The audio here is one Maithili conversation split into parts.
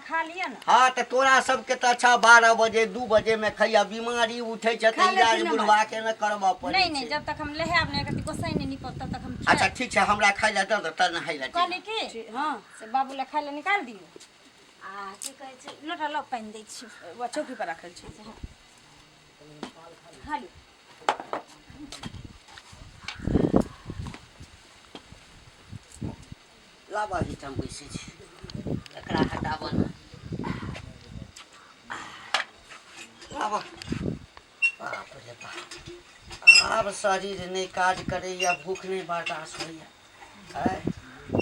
खा लिअ ने। हाँ तऽ तोरा सबके तऽ अच्छा 12 बजे 2 बजे में खैया, बीमारी उठै छै खा तऽ लेथिन इलाज ने बुढ़वा के ने करबऽ पड़ै नहीं नहीं छै। जब तक हम लेहाब नहीं कथी गोसाई नहीं निपब तब तक हम अच्छा खायब। ठीक छै, हमरा खाइ लए दऽ दऽ तऽ नहाय लए कहली चलि। की ठीक, हँ से बाबू लए खाय लए निकालि दियौ आ की कहै छै लोटा लऽ पानि दै छी। वएह चौकी पर राखल छै। खा लिअ। लाबऽ एहिठाम बैसै छी, एकरा हटाबऽ ने, लाबऽ। बाप रे बाप, आब शरीर नहि काज करैए, भूख नहि बर्दाश्त होइए। आँय,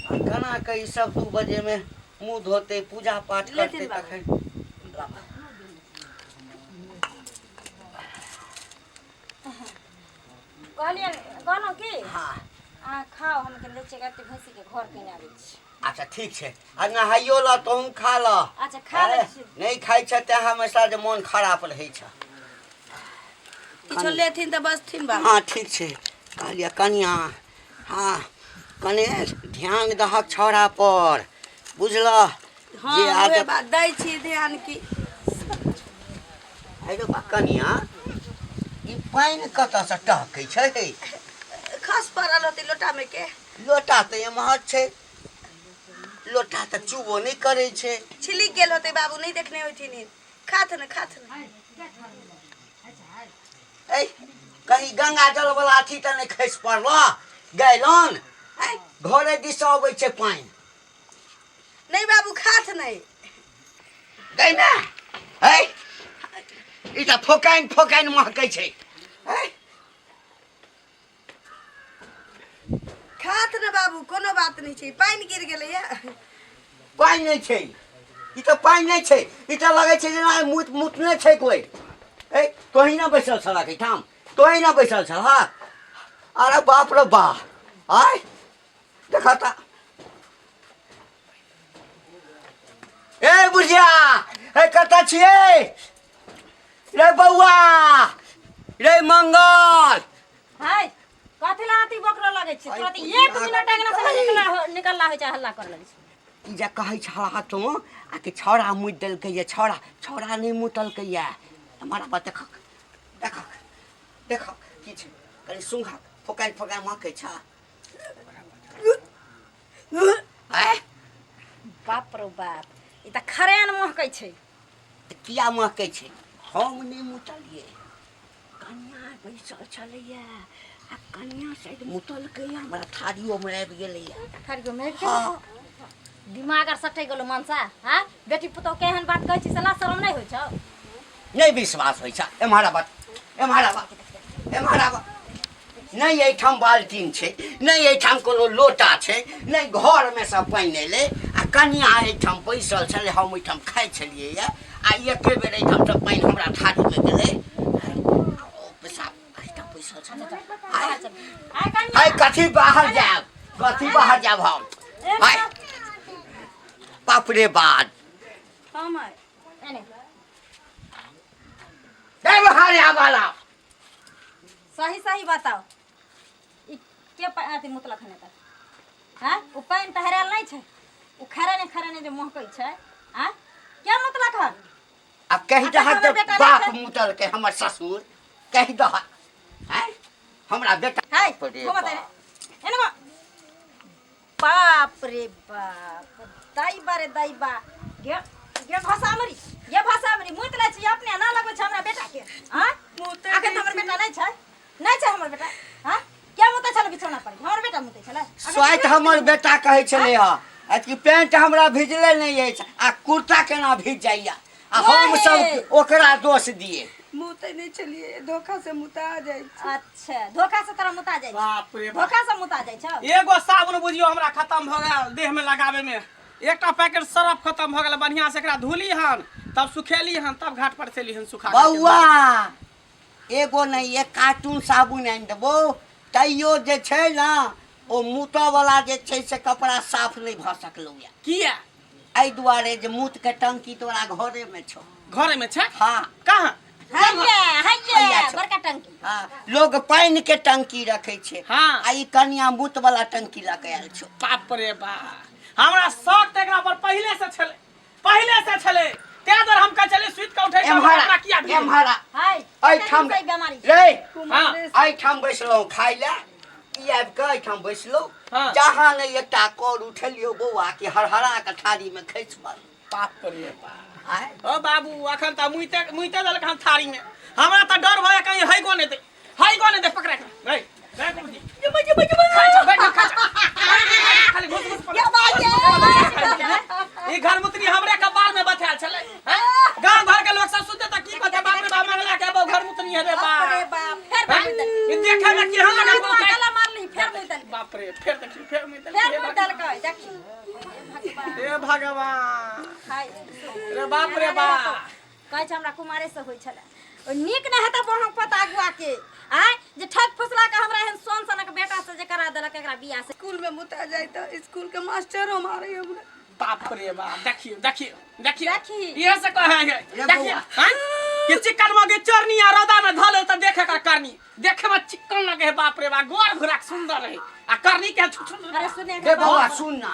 आ केना कऽ ई सब 2 बजेमे मुँह धोतै, पूजा पाठ करतै लेथिन बाबू। तखन? लाबऽ। कहलियै, कहलहुँ की हँ अहाँ खाउ, हम कनि जाइ छियै गायत्री भैंसीके घर कनि आबै छी। अच्छा ठीक छै, आ नहाइयो लऽ, तोहूँ खा लऽ। अच्छा खा लै छी। नहि खाइ छै तेँ हमेशा जे मोन खराब रहै छै। किछो लेथिन तऽ बसथिन बाबू। हँ ठीक छै। कहलियै कनिया, हँ कने ध्यान दहक छौड़ा पर, बुझलह? हँ जे उहे आदत बात दै छी ध्यान की। हे रौ बा कनिया, ई पानि कतऽसँ टहकै छै? खस पड़ल होतै लोटा में के। लोटा तऽ एम्हर छै, लोटा तऽ चुबो नहि करै छै। छिलक गेल होतै बाबू, नहि देखने होथिन। खाथ ने, खाथ ने। ऐ कहीं गंगा जल वाला अथी तऽ नहि खसि पड़ल गैलन? ऐ घरे दिस अबै छै पानि। नहीं बाबू, खाथ नहीं। गै ने, ऐ ई तऽ फोकाइन फोकाइन महकै छै। ऐ खाथ ने बाबू, कोनो बात नहीं छै, पानि गिर गेलैया। पानि नहि छै, ई तऽ पानि नहि छै, ई तऽ लगै छै जेना मुत मुतने छै कोइ। ए तोही ने बैसल छलक एहिठाम, तोही ने बैसल छलह। अरे बाप रे बा, आय देख तऽ। ए बुढ़िया, ए कतऽ छियै रे बौआ, रे मंगल? हाय, कथी ला अथी बकरो लगै छै तोरा? तऽ एक मिनट अंगना से नहि निकला हो, निकलला होइ छै, हल्ला कर लगै छै। ई जे कहै छला तू आ कि छौड़ा मुति देलकै ये, छौड़ा छौड़ा नहि मुतलकै ये। हमारा बात देखक देखक देखक की छै, कनि सुंघक, फोकाइ फोकाइ महकै छ। आँय? बाप रो बाप, ई तऽ खरेन महकै छै। तऽ किया महकै छै? हम नहि मुतलियै, कनिया बैसल छलैया आ कनिया शायद मुतलकै, हमरा थारियोमे आबि गेलैया। थारियो में आबि गेलै? हँ। दिमाग आर सटै गेलो मनसा? हाँ, बेटी पुतोह के एहन बात कहै छी से लाज शरम नहि होइ छौ? नहि विश्वास होइ छै? एम्हर आबऽ, एम्हर आबऽ, एम्हर आबऽ। नहि एहिठाम बाल्टीन छै, नहि एहिठाम कोनो लोटा छै, नहि घरमे सँ पानि एलै, आ कनिया एहिठाम बैसल छलै, हम ओहिठाम खाइ छलियै आ एके बेर एहिठामसँ पानि हमरा थारीमे गेलै। ओ पेशाब एहिठाम बैसल छलै। बाहर चल आइ कनिया। आइ कथी बाहर जायब, कथी बाहर जायब हम? आइ बाप रे बाप। हम आइ एने ए बाहर आवाला। सही सही बताओ, ई के अथी मुतलक हन एतऽ? हाँ, ओ पानि तऽ हरायल नहि छै, ओ खरे ने जे महकै छै। आँ, के मुतलक हन? आब कहि आ दहक हमर जे बेटा नहि बाप छै। मुतलकै, हमर ससुर कहि दहक। आँय हमरा बेटा हाय बाप रे घुमा बाप। दे एने घुमा। बाप रे बाप, दैबा रे दैबा, गे गे भाषा मरी, गे भाषा मरी, मुइत लै छी अपने ना लगबै छै हमरा बेटा के? आँ, मुतै अखन नहि तऽ हमर छी। बेटा नहि छै, नहि छै हमर बेटा। हाँ, के मुतै छलै बिछौना पर? हमर बेटा मुतै छलै? अखन स्वाति तऽ हमर बेटा कहै छलै हँ आ कि पैंट हमरा भिजले नहि अछि आ कुर्ता केना भीज जाइया, आ हम सब ओकरा दोष दिए। मुतै नहि छलियै, धोखा से मुता जाइ छै। अच्छा, धोखा से तोरा मुता जाइ छै? बाप रे बाप। धोखा से मुता जाइ छौ? एगो साबुन बुझियो हमरा खत्म भऽ गेल देह में लगाबे में, एकटा पैकेट सरफ खत्म भऽ गेल। बढ़िया से एकरा धुली हन, तब सुखेली हन, तब घाट पर चली हन सुखा करके। बौआ, एगो नहि, एक कार्टून साबुन आनि देबो, तैयो जे छै ने ओ मुतऽ वाला जे छै से कपड़ा साफ नहि भऽ सकलौ या। किया? एहि दुआरे जे मूत के टंकी तोरा घरे में छौ। घरे में छै? हाँ। कहाँ? हैया हैया हैया छौ। बड़का टंकी। हाँ, लोग पानि के टंकी रखै छै। हाँ। आ ई कनिया मूत वाला टंकी लऽ के आयल छौ। बाप रे बाप, हमरा शौक तऽ एकरा पर पहिले से छलै, पहिले से रहितौ एम्हर हमरा किया भेल एम्हर हाय एहिठाम कते दिन से ई बेमारी रे हाँ एहिठाम बैसलहुँ खाइ लए ई आबि कऽ एहिठाम बैसलहुँ हाँ। जहाँ ने एकटा कर उठेलियौ बौआ कि हरहरा कऽ थारीमे खसि पड़ल बाप रे बाप आँय ओ बाबू अखन तऽ मुइते मुइते देलक हन थारी में हमरा तऽ डर भए कहीं है गो नहीं दे है गो नहीं दे पकड़ा के रे रे गुरुजी खा जा, बैठ जा, खा जा। खाली घुस घुस पकड़। ई घर मुतनी हमरे कपार में बैठाल छलै हैं? गांव घर के लोग सब सुनते त की कहते बाप रे बाप मंगला के बहु घर मुतनी है रे बाप रे बाप बाप फेर हैं? मुँह देलकै। ई देखे में केहन लगल तू गला मारली फेर मुँह देलकै बाप रे फेर देखी फेर मुँह फेर देलकै मुँह देलकै देखी हे भगवान हाय रे बाप रे बाप कहै छै हमरा कुमारे से होइ छलै ओ नीक नहि हेतै बहक पता अगुआ के आँय जे ठक फुसला के हमरा एहन सोन सनक बेटा से जे करा देलक एकरा बियाह से स्कूल में मुता जाय तऽ स्कूल के मास्टरो मारे हमरा बाप रे बाप देखियो देखियो देखियो देखी। इहे से कहे है रे देखियो बौआ। हैं कि चिकन मगे चरनी आ रौदा में धले त देखे कर करनी देखे में चिकन लगे है बाप रे बाप गोर घुरा के सुंदर है आ करनी के छु छु अरे सुने रे बौआ सुन ना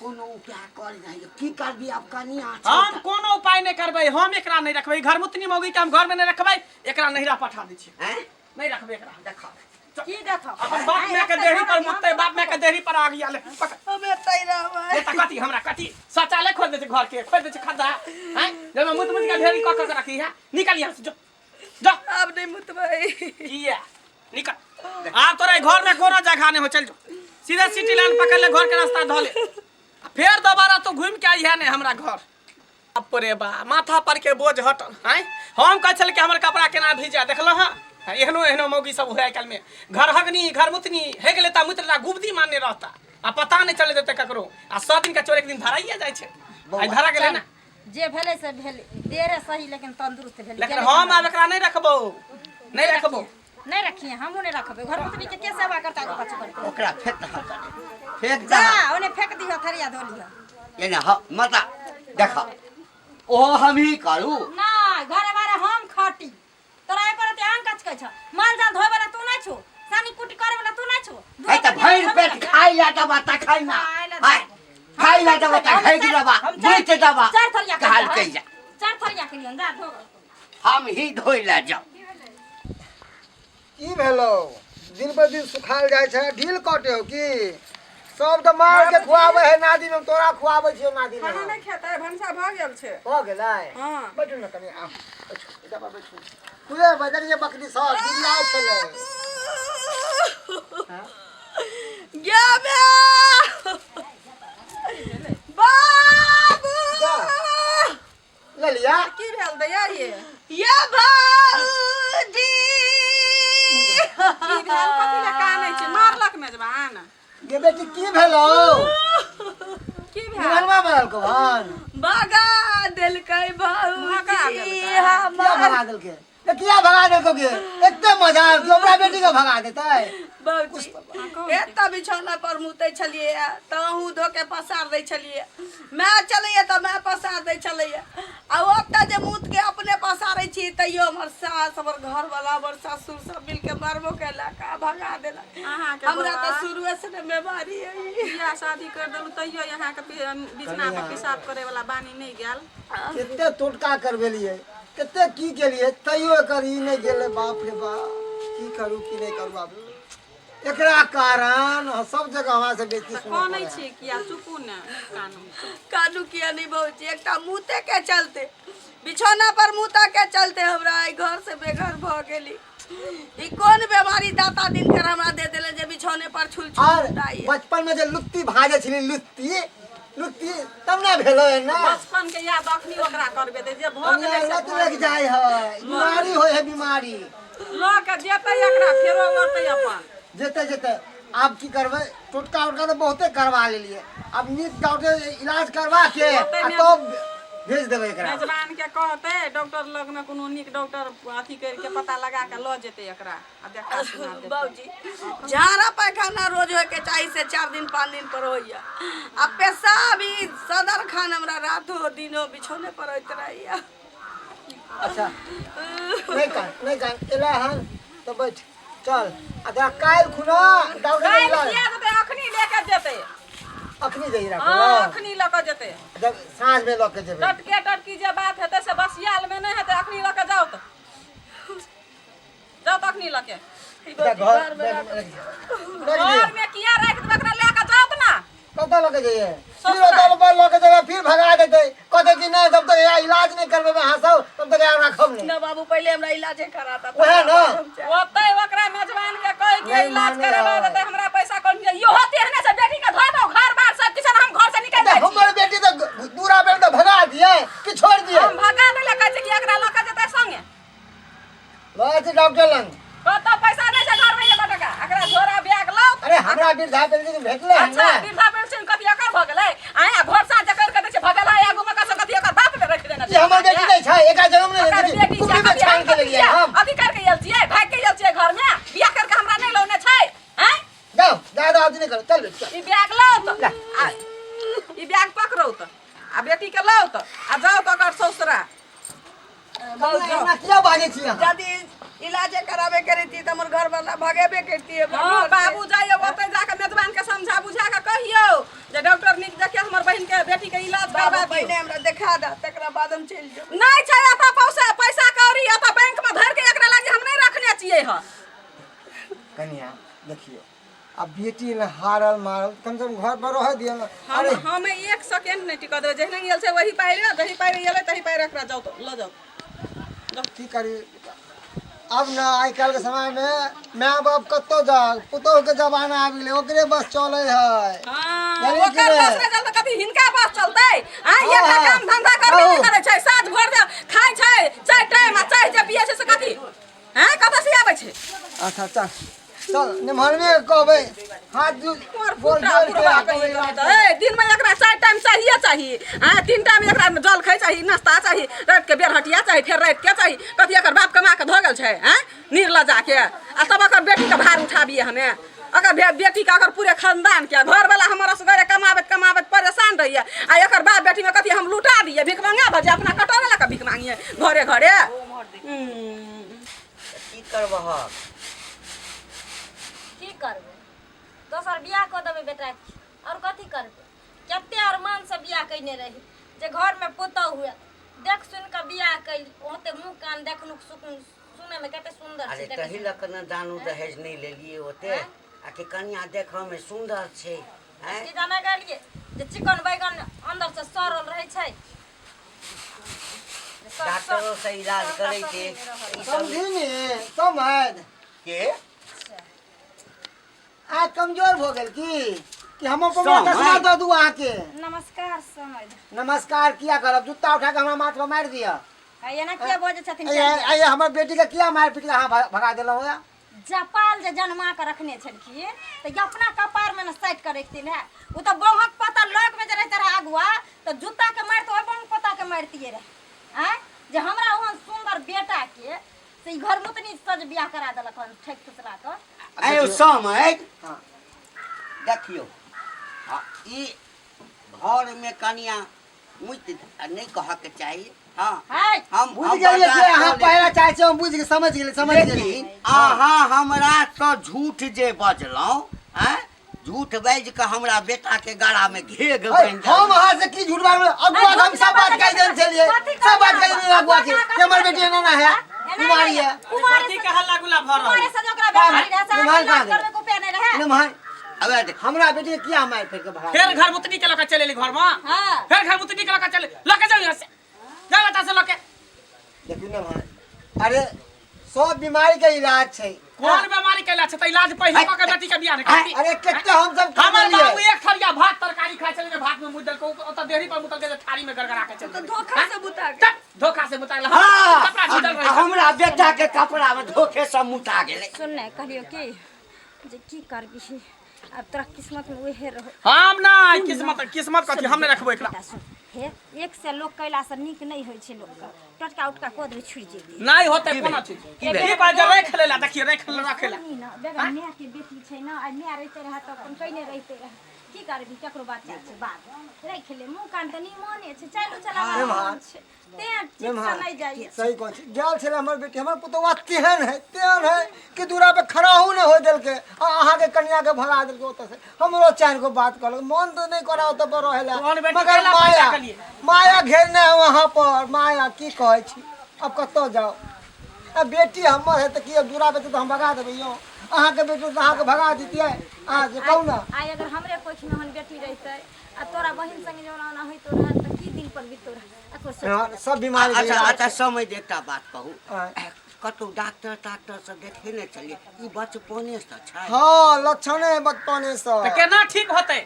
कोनो उपाय कर जाइए की करबी आब कनिया छै हम कोनो उपाय नहीं करबै हम एकरा नहीं रखबै घर मुतनी मौगी के हम घर में नहीं रखबै एकरा नहिरा पठा दै छियै हैं नहीं रखबै एकरा देखो की देखो अपन बाप माय के देहरी पर मुतते बाप माय के देहरी पर आ गया ले पकड़ हम एतै रहबै ए त कथी हमरा कथी शौचालय खोल दै छै घर के खोल दै छै खद्दा हैं जब मुत मुत के ढेरी क क के रखी है निकल यहाँ से जो जो आब नहि मुतबै किया निकल आब तोरा घर में कोनो जगह नहीं हो चल जो सीधे सिटी लाइन पकड़ ले घर के रास्ता धो ले फेर दोबारा तू घूम के आई है नहीं हमरा घर बाप रे बा माथा पर के बोझ हटल हैं हम कहै छल कि हमर कपड़ा केना भीजा देखलो हँ एहनो एहनो मौगी सब हुए आइ काल्हि में घर हगनी घर मुतनी हे गेलै तऽ मुतला गुबदी मारने रहता आ पता नहीं चले देते ककरो आ 100 दिन के चोर एक दिन धराइए जाइ छै आइ धरा गेलै ने जे भेलै से भेलै देरे सही लेकिन तंदुरुस्त भेलै लेकिन हम आब एकरा नहीं रखबो नहीं रखबो नहीं रखिए हमहूँ नहीं रखबै घर पुतनी के के सेवा करता आगू पाछू करते ओकरा फेंक दह फेंक जा दह ओने फेंक दिहो थरिया धो लिहो एने ह मता देख ओ हम ही करू ना घरे बारे हम खटी तोरा एहि पर आन कच कहै छ माल जाल धोए वाला तू नहीं छो सानी कुटी करे वाला तू नहीं छो है त भरि पेट खाइ ला दबा तखै ना खाइ ला आय, खाइ ला दबा तखै दबा बुझ दबा चार थरिया कहल के जा चार थरिया के लियन जा धो हम ही धोइ ला जाओ की भेलौ दिन पर दिन सुखाल जाइ छै ढील कटे हो की सब तऽ मार के खुआबै है नादी में तोरा खुआबै छियौ नादी में खाना नहि खेतै भनसा भऽ गेल छै भऽ गेलै हँ बैठू ने कनि आउ बैठू एतऽ पर बैठू खुले बजरिए बकरी सब चिल्लाइ छलै गे बे बाबू जा। ललिया की भेल दैया ये ये भौजी की भेल कथी लए कानै छी मारलक मेजबान गे बेटी की भेलौ की भेल निमनवा बनल कभन भगा देलकै भगा भौजी देलकै। किया हमर भगा देलकै ए, किया भगा देलकौ गे एते मजा आयल कि ओकरा बेटी के भगा देतै भौजी एतऽ बिछौना पर मुतै छलियै तऽ अहूँ धो के पसार दै छलियै माय चलैया तऽ माय पसार दै छलैया आ ओतऽ जे मूत के अपने पसारै छी तैयो हमर सास हमर घरवाला हमर ससुर सब मिलके मारबो केलक आ भगा देलक अहाँके हमरा तऽ बौआ। शुरुए से ने बीमारी अइ बियाह शादी कर देलहुँ तैयो अहाँके बिछना पर पेशाब करे वाला बानी नहि गेल कते टोटका करबेलियै कते की केलियै तैयो एकर ई नहि गेलै बाप रे बाप की करू की नहि करू आब एकरा कारण सब जगह हमरा से बेइज्जती तऽ सुनऽ कानै पड़ै छियै किया चुपू ने नहि कानू कानू किया नहीं भौजी एकटा मूते के चलते बिछौना पर मूता के चलते हमरा एहि घर से बेघर भऽ गेली ई कोन बीमारी दाता दिनकर हमरा दे देले जे बिछौने पर छुल छुल और मुताइए बचपन में जे लुत्ती भाजे छली लुत्ती लुत्ती तब ना भेलो है ना बचपन के याद अखनी ओकरा करबे जे भऽ गेलै से लत भऽ लग जाय है बीमारी होय है बीमारी लऽ के जेतै एकरा फेरो ओतै अपन जेते जेते आब की करबै टोटका उटका तऽ बहुते करवा लेलियै आब नीक डॉक्टर इलाज करवा के आ तब भेज देबै एकरा मेजबान के कहतै डॉक्टर लग में कोनो नीक डॉक्टर अथी करि के पता लगा के लऽ जेतै एकरा आ देखा सुना देतै बाबूजी झाड़ा पैखाना रोज होय के चाही से 4 दिन 5 दिन पर होइया आ पेशाब ई सदर खान हमरा रातो दिनो बिछौने पर होइत रहैया अच्छा नहि कान नहि कान एला हन तऽ बैठ चल आ तोरा काल्हि खुना डॉक्टर काल्हि इलाज किया जेतै अखनी लेके जेतै अखनी जइए राखो हाँ, अखनी लऽ कऽ जेतै। जब साँझ में लऽ के जेबै। टटके टटकी जे बात हेतै से बसियाल में नहि हेतै, अखनी लऽ कऽ जाउ तऽ। जाउ तऽ अखनी लऽ के। तऽ घर में रख दियौ। घर में किया राखि देबै, एकरा लए कऽ जाउ तऽ ना। कतऽ लऽ के जइए? फिर ओतऽ पर लऽ के जेबै, फिर भगा देतै, कहतै कि नहि, जब तक यहाँ इलाज नहि करबेबै अहाँ सब तब तक यहाँ राखब नहि। ना बाबू, पहिले हमरा इलाजे करा ता। ओएह ने। ओतै ओकरा मेजबान के कहि के नहीं इलाज माने करवा है। देतै, हमरा पैसा कोन जे इहो तेहने से बेटी के धो दो घर बार सब किछु, हम घर से निकल तऽ जाइ छी। हमर बेटी तऽ दूरा बेर तऽ भगा दिए कि छोड़ दिए? हम भगा देले, कहै छै कि एकरा लऽ के जेतै संगे। लऽ जाइ छी डॉक्टर लग। कतऽ पैसा नहि छै घर में एको टका, एकरा झोरा बैग लाउ। अरे हमरा वृद्धा पेंशन भेटलै हन। अच्छा ने वृद्धा पेंशन कथी एकर भऽ गेलै? आया घर साँझ कर के दै छै भगेला आगू में कसो, कथी एकर बाप ने रखि देने ई हमर बेटी नहि छै, एकरा जन्म नहि ओकर देने बेटी छी, छै, कुकरी में कथी छानि हम के कथी लेलियै छियै? हम। अथी करके आयल छियै, भागि के आयल छियै, घर में बियाह करके हमरा नहि लौने छै हैं? जाओ, ज्यादा अथी नहि करू, चल बेटी चल। ई बैग लाउ तऽ आ ई बैग पकड़ू तऽ आ बेटी के लाउ तऽ आ जाउ तऽ ओकर ससुरा। एना किया बाजै छी अहाँ? यदि इलाजे कराबे के रहिती तऽ हमर घर वाला भगेबे करती। हँ बाबू, जाइयो ओतऽ, जाके मेजबान के समझा बुझा के कहियौ जे डॉक्टर नीक देखे हमर बहिन के बेटी के इलाज बाबू, करवा दियौ। पहिले हमरा देखा दे, तकरा बाद हम चलि जाउ। नहि छै एतऽ पैसा, पैसा कौड़ी एतऽ बैंक में धरि के एकरा लागी हम नहि रखने छियै हँ। कनिया देखियौ, आ बेटी ने हारल मारल, कम से कम घर पर रह दियौ ने। हम अरे हम एक सेकेंड नहि टिकऽ देबै, जहिना गेल छै वही पाइरे जही पाइरे एलै तही पाइरे एकरा जाउ तऽ लऽ जाउ। की करी अब न, आइ काल्हि के समय में माय बाप कतौ जाओ, पुतोह के जमाना आबि गेलै, ओकरे बस चलै है। हाँ, जानै कि ओकर नहि? बस नहि चलतै, कथी हिनका बस चलतै? आ हाँ, एकटा हाँ। काम धंधा करबे नहि कहू। करै छै, साँझ भोर जे खाइ छै चारि टाइम आ चाय जे पियै छै से कथी हैं, कतऽ से आबै छै? अच्छा चल चल, निमहरमे के कहबै, हाथ दू मोर गोर फुटा जोड़ के बुढ़बा आ कहि कहबै रहल छै। ए, दिनमे एकरा चारि टाइम चाहिए चाही आ तीन टाइम एकरा जल खाइ चाही, नाश्ता चाही, रातिके बेरहटिया चाही, फेर रातिके चाही। कथी एकर बाप कमा कऽ धऽ गेल छै आँय निर्लजा के? आ तब एकर बेटीके भार उठाबियै हमे, अगर बेटीके, अगर पूरे खानदानके। घरवला हमर असगरे कमाबैत कमाबैत परेशान रहैए आ एकर बाप बेटीमे कथी हम लुटा दियै, भिखमंगा भऽ जाय, अपना कटोरा लऽ कऽ भीख मांगियै घरे घरे। की करबहक? की करबै, दोसर बियाह कऽ देबै बेटाके, आओर कथी करबै? कते अरमान से बियाह कयने रही जे घरमे पुतहु हुए। देख सुनि कऽ बियाह कैली, ओते मुँह कान देखनुक सुकुन सुनैमे कते सुन्दर अरे छै देखै। तही लऽ कऽ ने दानो दहेज नहि लेलियै ओते, आ कि कनिया देखऽ मे सुन्दर छै आँय? की जाने गेलियै जे चिकन बैगन अन्दर से सड़ल रहै छै। डॉक्टरो से इलाज करै छै ई सब। समझी ने समझ के आइ कमजोर भऽ गेल की कि हम अपन समझ। चश्मा दऽ दू अहाँके? नमस्कार समझ। नमस्कार किया करब? जूता उठा के हमरा माथ पर मारि दिअ। आ एना किया बजै छथिन? आइ हमर बेटी के किया मारि पीट के अहाँ भगा देलहुँ? या जपाल जे जन्मा के रखने छलखिन तऽ अपना कपार में ने साटि के रखथिन है। ओ तऽ बौहक पता लग में जे रहते रहे अगुआ तऽ जूता के मारिते, ओहि बौहक पता के मारितियै रहे। आँय जे हमरा ओहन सुन्दर बेटा के से ई घर मुतनी से जे बियाह करा देलक हन ठकि फुसला कऽ। आयो समय। हाँ। देखियौ, आ ई घरमे कनिया मुति नहि कहऽके चाही। हाँ। है हम बुझि हम गेलियै जे बर्दाश्त अहाँ कऽ लेब। पहला चाहै छी, हम बुझि गेलियै, समझ गेलियै, समझ गेलियै। लेकिन अहाँ हमरा सँ झूठ जे बजलहुँ आँय, झूठ बाजि कऽ हमरा बेटा के गला में घेघ है, बान्हि हम देलहुँ। अहाँ से की झूठ बाजबै? अगुआ के हम सब बात कहि देने छलियै, कथी सब बात कहि देने अगुआ के कथी कि हमर बेटी एना ना है, बीमारी है। कुमारे कथी के हल्ला गुल्ला भऽ रहल? कुमारे से जे ओकरा बीमारी रहै से निभाल अहाँके कहाँ इलाज करबैके उपाय नहि रहै? निमहर अबे देख, हमरा बेटी के किया मारि फेर के भगा फेर घर मुतनी के लऽ के चलि एली घर में? हाँ। फेर घर मुतनी के लऽ के चल, लऽ के जाउ यहाँ से, जाउ एतऽ से लऽ के। देखियौ ने भाई, अरे सब बीमारी के इलाज छै। कोन बीमारी के इलाज छै? तऽ इलाज पहिले कऽ के बेटी के बियाह नहि करती? अरे कते हम सब हमर करलियै। बाबू एक थरिया भात तरकारी खाइ छलै, भात में मुद देलकै, ओतऽ देहरी पर मुतलकै जे थारी में गड़गड़ा के चलि तऽ गेलै। धोखा से बुता गेल। तऽ धोखा से मुता गेलै। हाँ, कपड़ा छीटल रहै। हमरा बेटा के कपड़ा में धोखे से मुता गेलै। सुन ने, कहलियौ की जे की करबिही, आब तोरा किस्मत में उहे रहो। हम नहि किस्मत, किस्मत कथी, हम नहि रखबो एकरा। बेटा सुन हे, एक से लोक कैला से नीक नहि होइ छै। लोकके टटका उटका कऽ देबै, छुटि जेतै। नहि होतै कोनो चीज। की भेल? की बात जे राखि लेला, देखिए राखि ले, रखे ला। सुनही ने, बेगर माय के बेटी छै ने, आइ माय रहिते रहए तऽ अपन कयने रहिते रहए। की करबी केकरो बच्चा छै बाप राखि ले मुँह कान तऽ निमने छै चालू चलाबा नेमहार। छै तें ठीक से नहि जाइए सही कहै छी गेल छलै हमर बेटी हमर पुतौआ तेहन है तेहन है कि दूरा पे खड़ा हूँ नहि होइ देलकै आ अहाँके कनियाके भगा देलकै ओतऽ से हमरो चारि गो बात कहलक मन तऽ नहि करा ओतऽ पर रहै तोहर लए बेटी मगर कैला माया पैदा केलियै? माया घेरने है वहाँ पर माया की कहै छी अब कतऽ जाउ आ बेटी हमर है तऽ की अब दूरा पे तऽ हम भगा देबै यौ अहाँके बेटी तऽ अहाँके भगा दितियै अहाँ जे कहू ने आइ अगर हमरे कोखिमे ओहन बेटी रहितै आ तोरा बहिन संगे जे ओना ओना होइतो रहत तऽ की दिन पर बीततो रहत एको सोच हँ, सब बीमारी अच्छा अच्छा समय जे एकटा बात कहू आँय। कतहु डॉक्टर ताक्टर से देखेने छलियै ई बचपने से छै हँ लक्षण है बचपने से तऽ केना ठीक होतै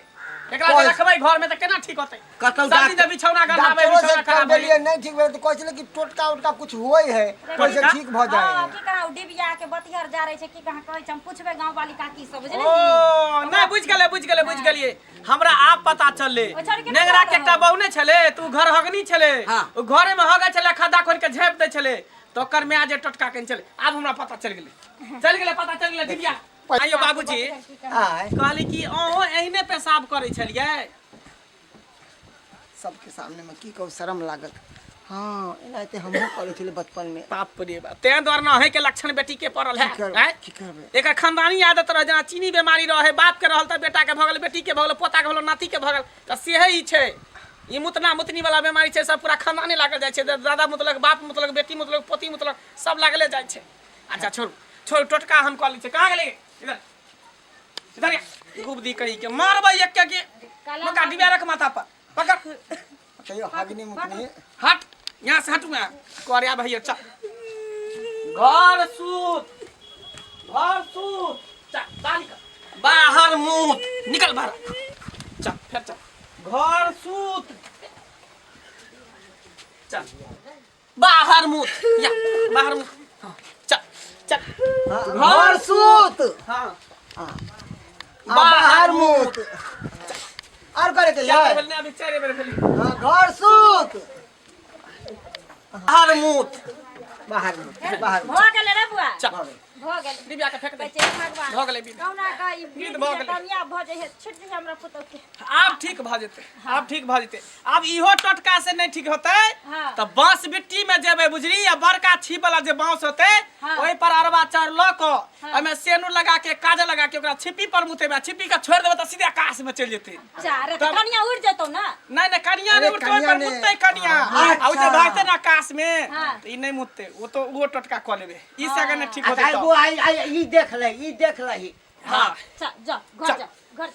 एकरा जे कोइ- रखबै घर में तऽ केना ठीक होतै कतौ सब दिन डॉक्टर- जे बिछौना गंधाबै डॉक्टरो से बिछौना खराब करबेलियै होइए। नहि ठीक भेलै तऽ कहै छलै कि टोटका उटका कुछ होइ है ओहिसँ टोटका? ठीक भऽ जाइ हँ है की कहाँ डिबिया के बतिहर जा रहे छै की कहाँ कहै छै हम पुछबै गाँव वाली काकी सब बुझलियै ओ नहि बुझि गेलै बुझि गेलै बुझि गेलियै हमरा आब पता चललै ओ छोड़ि के नहि नेंगरा के रहल। एकटा बहू नहि छलै तऽ ओ घर हगनी छलै हाँ। ओ घरे में हगै छलै खद्दा खोदि के झाँपि दै छलै तऽ ओकर माय जे टोटका केने छलै आब हमरा पता चलि गेलै चलि गेलै पता चलि गेलै दिव्या आइयो बाबूजी आय कहली कि अहूँ एहने पेशाब करै छलियै सबके सामने में की कहू शर्म लागत हाँ एनाहिते हमहूँ करै छलियै बचपन में बाप रे बाप तें दुआरे न अहींके लक्षण बेटी के पड़ल है की करबै आँय? की करबै एकर खानदानी आदत रहे जेना चीनी बीमारी रहे बाप के रहल तऽ बेटा के भऽ गेल बेटी के भऽ गेल पोता के भऽ गेल नाती के भऽ गेल तऽ सेहे ई छै ई मुतना मुतनी वाला बीमारी छै सब पूरा खानदानी लागल जाइ छै दादा मुतलक बाप मुतलक बेटी मुतलक पोती मुतलक सब लागले जाइ छै अच्छा छोड़ू छोड़ू टोटका हम कऽ लै छियै कहाँ गेलै इधर इधर आ। गुबदी कही के मारबै एक के मका डिबिया रख माथा पर पकड़ कहियो हगनी मुतनी हट यहाँ से हटू मैं कर भैया चल घर सूत घर सूत चल बाहर निकल बाहर मुँह निकल बाहर चल फिर चल घर सूत चल बाहर मुँह या बाहर मुँह हाँ, चल चल घर सूत हाँ आ बाहर मुत आर करे के चारि ये बेर भेल ने अभी चारि बेर भेल हाँ, घर सूत बाहर मुँह बाहर मुत बाहर मुत भऽ गेलै रे बुआ चल भऽ गेलै डिबिया के फेंक दे कहै छै भगवान भऽ गेलै विध। कहुना कऽ ई विध भऽ गेलै। कामयाब भऽ जाइ छुटि जाइ हमरा पुतहु के आब ठीक भऽ जेतै आब ठीक भऽ जेतै आब इहो टोटका से नहि ठीक होतै हाँ। तऽ बांस बिट्टी में जेबै बुझली आ बड़का छीप वाला जे बांस होतै हाँ। ओहि पर अरबा चाउर लऽ कऽ हाँ। ओहिमे सेनू लगा के काजल लगा के ओकरा छिपी पर मुतेबै आ छिपी के छोड़ि देबै तऽ सीधे आकाश में चलि जेतै जा रे तऽ तब- कनिया उड़ि जेतौ ना नहि नहि कनिया अरे नहि उड़तै ओहि कनिया पर नहि। मुततै कनिया हाँ। आ ओ जे अच्छा। भागतै ने आकाश में हाँ। तऽ ई नहि मुततै ओ तऽ ओहो टोटका कऽ लेबै ई से अगर नहि ठीक होतै अच्छा तऽ एगो आई आई ई देख ले ई देख लही हाँ चल जा घर चल। जा घर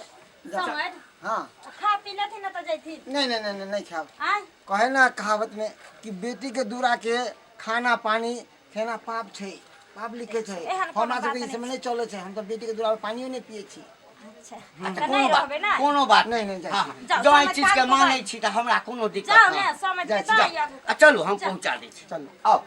जा समझ हाँ खा पी लेथिन ना तऽ जैथिन नहीं नहीं नहीं नहीं नहीं खाब आय कहे ना कहावत में कि बेटी के दूरा के खाना पानी खेना पाप छै पाप लिखे छै एहन कोनो हमरा बात सबके ई नहि सबमे नहि चलै छै हम तऽ बेटी के दूरा पर पानियो नहि पियै छी अच्छा अच्छा तऽ कोनो नहि बात रहबै ना कोनो बात नहि, नहि, जाइ हाँ, छी। जाउ, जँ एहि समझ चीज के कान मानै पकड़। छी तऽ हमरा कोनो दिक्कत जाउ नहि ने समझ जाइ के छी, जाउ आ चलू हम जाउ। पहुँचा दै छी चलू आउ